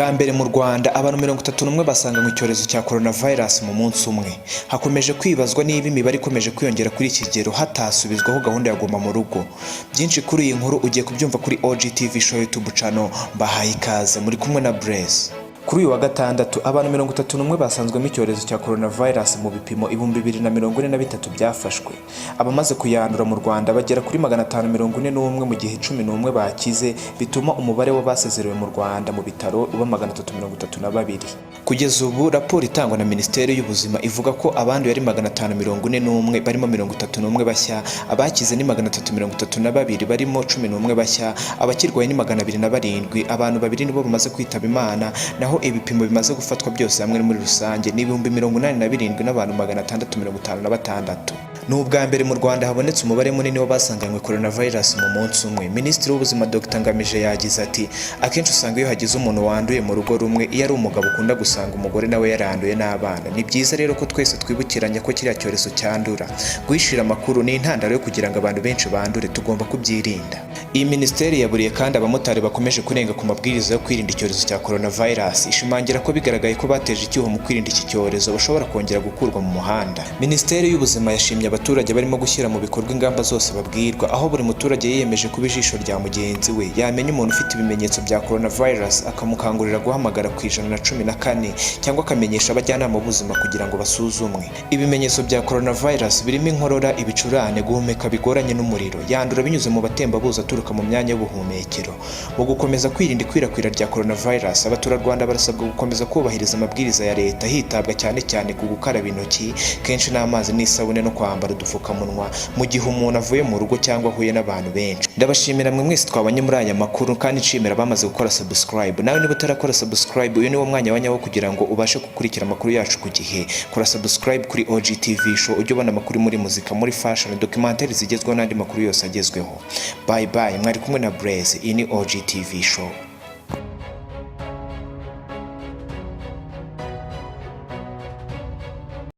Bwa mbere mu Rwanda abantu 31 basanganywe icyorezo cya coronavirus mu munsi umwe. Hakomeje kwibazwa niba imibare ikomeje kwiyongera kuri iki kigero hatasubizwaho gahunda ya Guma mu Rugo. Byinshi kuri iyi nkuru ugiye kubyumva kuri OGTV Show YouTube channel. Mbahaye ikaze, muri kumwe na Blaise. Kuri uyu wa gatandatu abantu 31 basanzwemo icyorezo cya coronavirus mu bipimo 2043 byafashwe. Abamaze kuyandura mu Rwanda bagera kuri 541, mu gihe 11 bakize, bituma umubare w'abasezerewe mu Rwanda mu bitaro uba 332. Kugeza ubu raporo itangwa na Minisiteri y'Ubuzima ivuga ko abanduye ari 541, barimo 31 bashya, abakize ni 332, barimo 11 bashya, abakirwaye ni 207, abantu babiri nibo bamaze kwitaba Imana, naho ibipimo bimaze gufatwa byose hamwe muri rusange ni 87,656 n'abantu. Ni ubwa mbere mu Rwanda habonetse umubare munini w'abasanganywe coronavirus mu munsi umwe. Minisitiri w'Ubuzima Dr Ngamije yagize ati: "Akenshi usanga iyo hagize umuntu wanduye mu rugo rumwe, iyo ari umugabo ukunda gusanga umugore nawe yaranduye n'abana. Ni byiza rero ko twese twibukiranya ko kiriya cyorezo cyandura. Guhishira amakuru ni intandaro yo kugira ngo abantu benshi bandure, tugomba kubyirinda." Iyi minisiteri yaburiye kandi abamotari bakomeje kurenga ku mabwiriza yo kwirinda icyorezo cya coronavirus, ishimangira ko bigaragaye ko bateje icyuho mu kwirinda iki cyorezo bashobora kongera gukurwa mu muhanda. Minisiteri y'Ubuzima yashimye abaturage barimo gushyira mu bikorwa ingamba zose babwirwa, aho buri muturage yiyemeje kuba ijisho rya mugenzi we, yamenya umuntu ufite ibimenyetso bya coronavirus akamukangurira guhamagara ku 114 cyangwa akamenyesha abajyanama b'ubuzima kugira ngo basuzumwe. Ibimenyetso bya coronavirus birimo inkorora, ibicurane, guhumeka bigoranye n'umuriro. Yandura binyuze mu matembabuzi aturuka mu myanya y'ubuhumekero. Mu gukomeza kwirinda ikwirakwira rya coronavirus, abaturarwanda barasabwa gukomeza kubahiriza amabwiriza ya leta, hitabwa cyane cyane ku gukaraba intoki kenshi n'amazi n'isabune no kwambara udupfukamunwa mu gihe umuntu avuye mu rugo cyangwa ahuye n'abantu benshi. Ndabashimira mwe mwese twabanye muri aya makuru, kandi nshimira abamaze gukora subscribe. Nawe niba utarakora subscribe, uyu ni wo mwanya wa nyawo kugira ngo ubashe gukurikira amakuru yacu ku gihe. Kora subscribe kuri OGTV Show ujye ubona amakuru muri muzika, muri fashion, documentaire zigezweho n'andi makuru yose agezweho. Bye bye, mwari kumwe na Blaise. Iyi ni OGTV Show.